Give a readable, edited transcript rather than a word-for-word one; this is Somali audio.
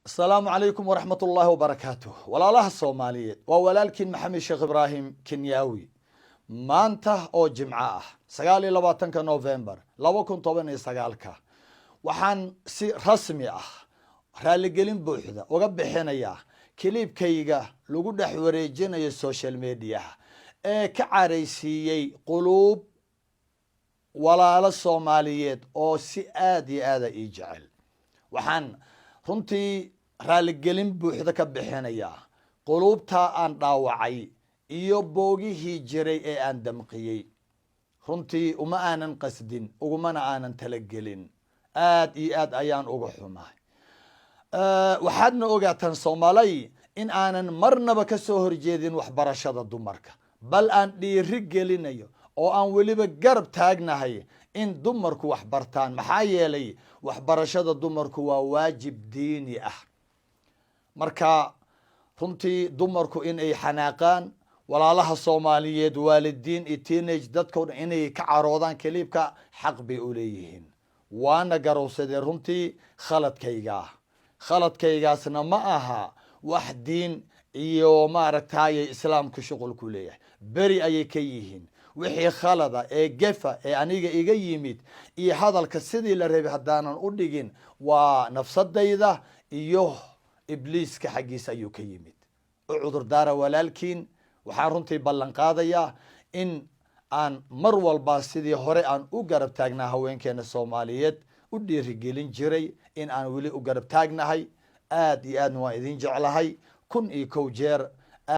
Asalaamu calaykum waraxmat ullaahi wabarakaatuh. Walaalaha Soomaaliyeed, waa walaalkiin Maxamed Sheekh Ibraahim Kenyaawi. Maanta oo Jimco ah, 29-ka November 2019-ka, waxaan si rasmi ah raaligelin buuxda uga bixinayaa clipkayga lagu dhex wareejinayo social mediaha ee ka caraysiiyey quluub walaalo Soomaaliyeed oo si aada iyo aada ii jecel. Waxaan runtii raaligelin buuxda ka bixinayaa quluubtaa aan dhaawacay iyo boogihii jiray ee aan damqiyey. Runtii uma aanan qasdin, ugumana aanan talagelin. Aad iyo aad ayaan uga xumahay. Waxaadna ogaataan, Soomaalay, in aanan marnaba ka soo horjeedin waxbarashada dumarka, bal aan dhiiri gelinayo oo aan weliba garab taagnahay in dumarku wax bartaan. Maxaa yeelay, waxbarashada dumarku waa waajib diini ah. Marka runtii dumarku in ay xanaaqaan, walaalaha Soomaaliyeed, waalidiin iyo teenage, dadkoo dhan inay ka caroodaan clipka xaq bay u leeyihiin. Waana garowsadee runtii khaladkaygaa. Khaladkaygaasna ma aha wax diin iyo maaragtaaye Islaamku shuqul ku leeyahay. Beri ayay ka yihiin wixii khalada ee gefa ee aniga iga yimid iyo hadalka sidii la rabay haddaanan u dhigin, waa nafsadayda iyo Ibliiska xaggiisa ayuu ka yimid. U cudurdaara walaalkiin. Waxaan runtii ballan qaadayaa in aan mar walba sidii hore aan u garab taagnaa haweenkeena Soomaaliyeed, u dhiirigelin jiray, in aan weli u garab taagnahay. Aad iyo aadna waan idin jeclahay 1001 jeer.